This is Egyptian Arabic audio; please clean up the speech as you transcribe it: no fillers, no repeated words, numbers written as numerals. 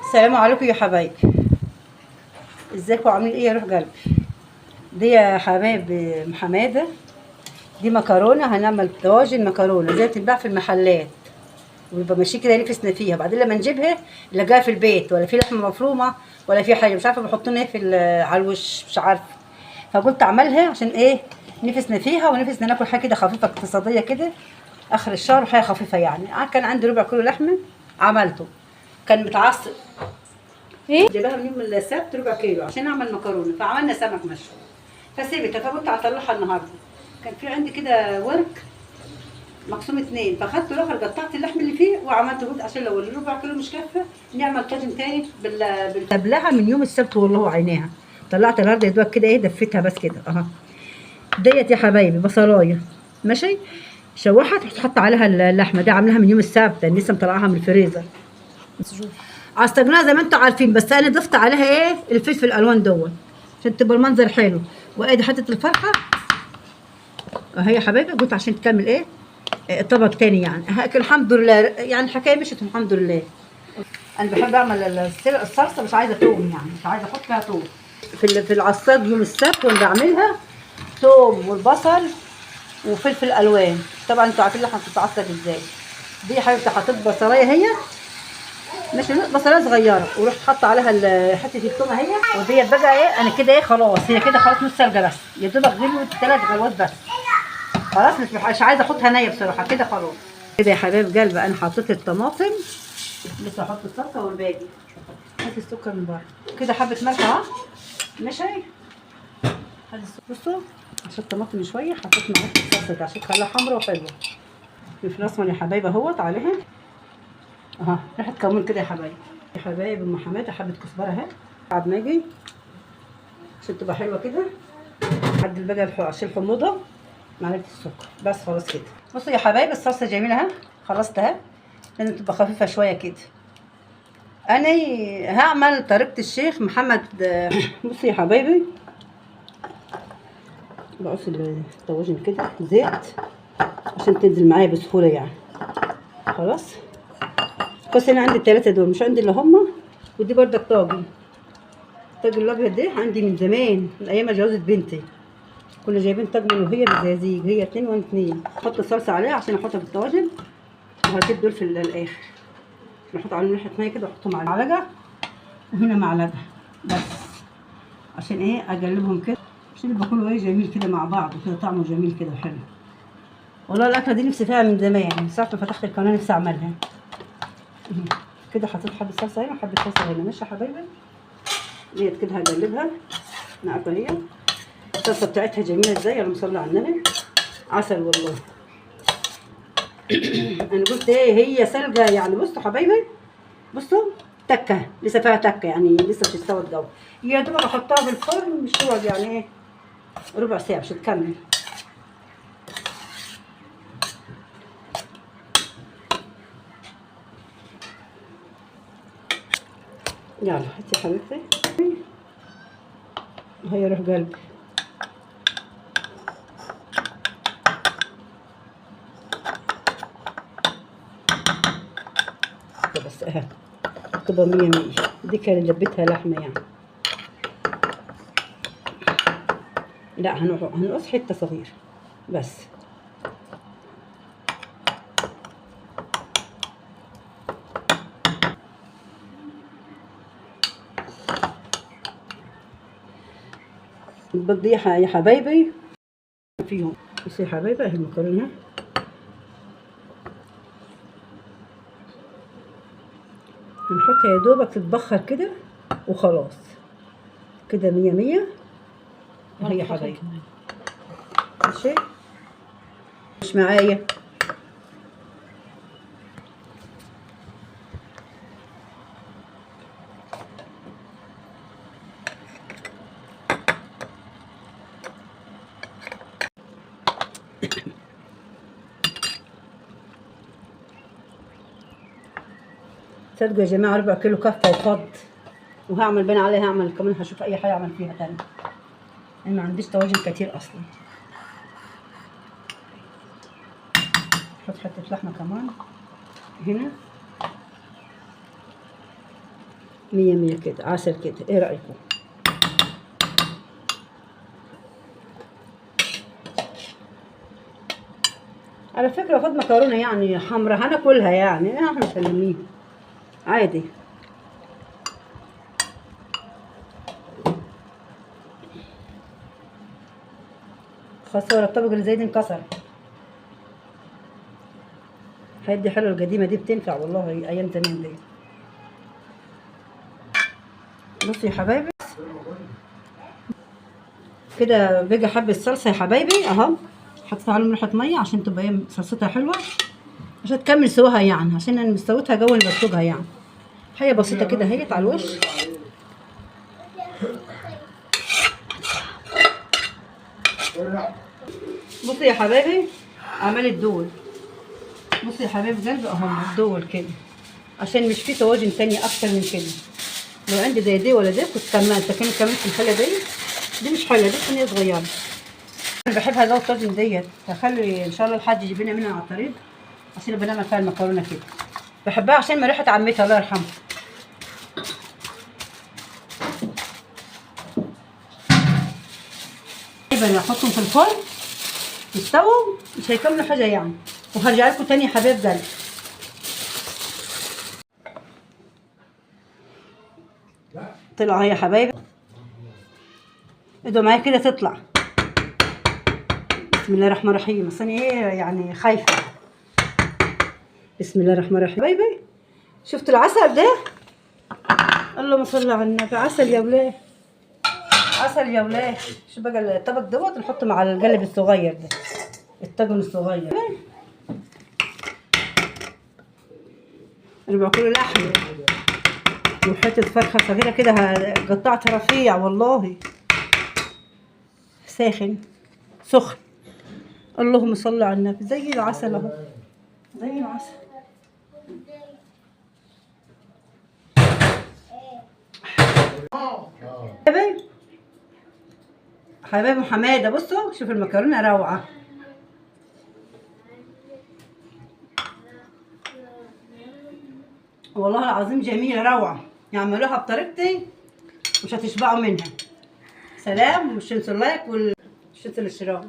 السلام عليكم يا حبايبي، ازيكم عاملين ايه يا روح قلبي؟ دي يا حبايب حمادة، دي مكرونه، هنعمل طواجن مكرونه زي بتتباع في المحلات وبيبقى ماشي كده نفسنا فيها. بعدين لما نجيبها نلاقيها في البيت ولا في لحمه مفرومه ولا في حاجة، مش عارفه بيحطونا ايه في على الوش، مش عارفه. فقلت اعملها عشان ايه؟ نفسنا فيها ونفسنا ناكل حاجة كده خفيفة اقتصادية كده اخر الشهر، وحاجه خفيفة يعني. كان عندي ربع كيلو لحمه عملته، كان متعصب ايه، جايبها من يوم السبت ربع كيلو عشان اعمل مكرونه، فعملنا سمك مشوي فسيبتها، فقلت هطلعها النهارده. كان في عندي كده ورك مقسوم اتنين، فاخدته الاخر قطعت اللحم اللي فيه وعملته، قلت عشان لو الربع كيلو مش كافيه نعمل طاجن تاني قبلها من يوم السبت والله عيناها. طلعت النهارده يا دوب كده ايه، دفيتها بس كده اهو. ديت يا حبايبي بصلايه ماشي، شوحت وتحط عليها اللحمة دي، عاملاها من يوم السبت لان لسه مطلعاها من الفريزر. عصجناها زي ما انتم عارفين، بس انا ضفت عليها ايه الفلفل الالوان دوت عشان تبقى المنظر حلو. وادي حتة الفرخه اهي يا حبايبي، قلت عشان تكمل ايه طبق تاني يعني. الحمد لله يعني الحكاية مشيت الحمد لله. انا بحب اعمل الصلصه، مش عايزه توم يعني، مش عايزه احط فيها توم. في العصاج يوم السبت وانا بعملها توم والبصل وفلفل الوان. طبعا انتوا عارفين اللحمة بتتعصج ازاي. دي يا حبيبتي حطيت بصلايه هي ماشي، بصلايه صغيرة، ورحت حاطه عليها حتة التومه اهي. وديت بقى ايه، انا كده ايه خلاص، هي كده خلاص نص سلقه بس، يا دوبك غلوت 3 غلوات بس خلاص، مش عايزه احطها نيه بصراحة كده خلاص. كده يا حبايب قلبي انا حطيت الطماطم، لسه هحط الصلصه والباقي. هات السكر من بره كده، حبه ملح اهو ماشي. هات بصوا عشان الطماطم شوية، حطيت معلقه الصلصه عشان تخليها حمرا وحلوه. فلفل اسمر يا حبايب اهوت عليها اهو، ريحه كمون كده يا حبايب. يا حبايب ام حمادة حبه كزبره اهي بعد ما اجي عشان تبقى حلوة كده. عدل بقى عشان الحموضة، معلقه السكر بس خلاص كده. بصوا يا حبايب الصلصه جميلة اهي، خلصتها، لازم تبقى خفيفة شوية كده. انا هعمل طريقه الشيخ محمد. بصوا يا حبايبي بقص الطواجن كده زيت عشان تنزل معايا بسهولة يعني. خلاص بس انا عندي الثلاثة دول، مش عندي الا هما. ودي بردك طاجن، الطاجن الابيض ده عندي من زمان، من ايام ما جوزت بنتي كنا جايبين طاجن وهي بالزقازيق، هي 2 وانا 2. احط الصلصه عليها عشان احطها في الطواجن، وهسيب دول في الاخر. نحط عليهم ريحه مية كده، واحطهم على معلقه وهنا معلقه بس عشان ايه اقلبهم كده عشان يبقى كله ايه جميل كده مع بعض وكده، طعمه جميل كده وحلو. والله الاكلة دي نفسي فيها من زمان، من ساعة ما فتحت القناة نفسي اعملها كده. حطيت حبه صلصه هنا وحبه صلصه هنا ماشي يا حبايبي. ديت كده هقلبها نقطة، هي الصلصه بتاعتها جميلة ازاي، اللهم صل على النبي، عسل والله. انا قلت ايه هي سلقه يعني. بصوا حبايبي، بصوا تكه لسه فيها تكه يعني، لسه مش استوت جوه، يا دوب احطها في الفرن مش تقعد يعني ايه ربع ساعة مش هتكمل. يلا هاتي يا حبيبتي، هيا روح قلبي. بس اهي تبقى 100 100. دي كان لبتها لحمه يعني، لا هنقص حتة صغيرة بس. البيض دي يا حبايبي فيهم. بصوا يا حبايبي اهي المكرونه، هنحطها يا دوبك تتبخر كده وخلاص كده 100 100 اهي يا حبايبي ماشي. مش معايا صدقوا يا جماعة ربع كيلو كفه وفض، وهعمل بين عليها، هعمل كمان هشوف اي حاجة اعمل فيها تاني، انا ما عنديش طواجن كتير اصلا. احط حتة لحمه كمان هنا. مية مية كده، عسل كده. ايه رأيكم؟ على فكرة خد مكرونة يعني حمرا هناكلها يعني، احنا مسلمين عادي. خسارة الطبق اللي زي دي انكسر. الحاجات دي حلوة القديمة دي، بتنفع والله ايام زمان دي. بصوا يا حبايبي كده بيجي حبة صلصة يا حبايبي اهو، حطيت عليهم ريحة مية عشان تبقى ايه صلصتها حلوة، عشان تكمل سواها يعني، عشان انا مستوتها جوه اللي بسلقها يعني. حاجة بسيطة كده اهيت على الوش. بصوا يا حبايبي عملت دول. بصوا يا حبايب قلبي اهم دول كده، عشان مش في طواجن تانية اكتر من كده. لو عندي زي دي ولا دي كنت كملت، لكن كملت الحلة دي. دي مش حله، دي صينية صغيرة. انا بحبها جو الطاجن ديت، هخلي ان شاء الله الحاج يجيب لنا منها على الطريق عشان بنعمل فيها المكرونه كده. بحبها عشان ما ريحه عمتها الله يرحمها. طيب انا هحطهم في الفرن يستووا، مش هيكملوا حاجة يعني، وهرجع لكم تاني يا حبايب قلبي. طلع اهي يا حبايبي، ادعوا معايا كده تطلع. بسم الله الرحمن الرحيم. اصل انا ايه يعني خايفة. بسم الله الرحمن الرحيم. حبايبي شفتوا العسل ده؟ اللهم صل على النبي. عسل يا ولاد، عسل يا ولاد. شوف بقى الطبق دوت نحطه مع القلب الصغير ده، الطاجن الصغير. انا باكله لحمه وحتة فرخة صغيرة كده قطعتها رفيع والله، ساخن سخن. اللهم صل على النبي. زي العسل اهو، زي العسل. حبايبي حبايبي حمادة، بصوا شوف المكرونه روعه. والله العظيم جميلة روعه، يعملوها بطريقتي مش هتشبعوا منها. سلام، ومش تنسوا اللايك ومش تنسوا الاشتراك.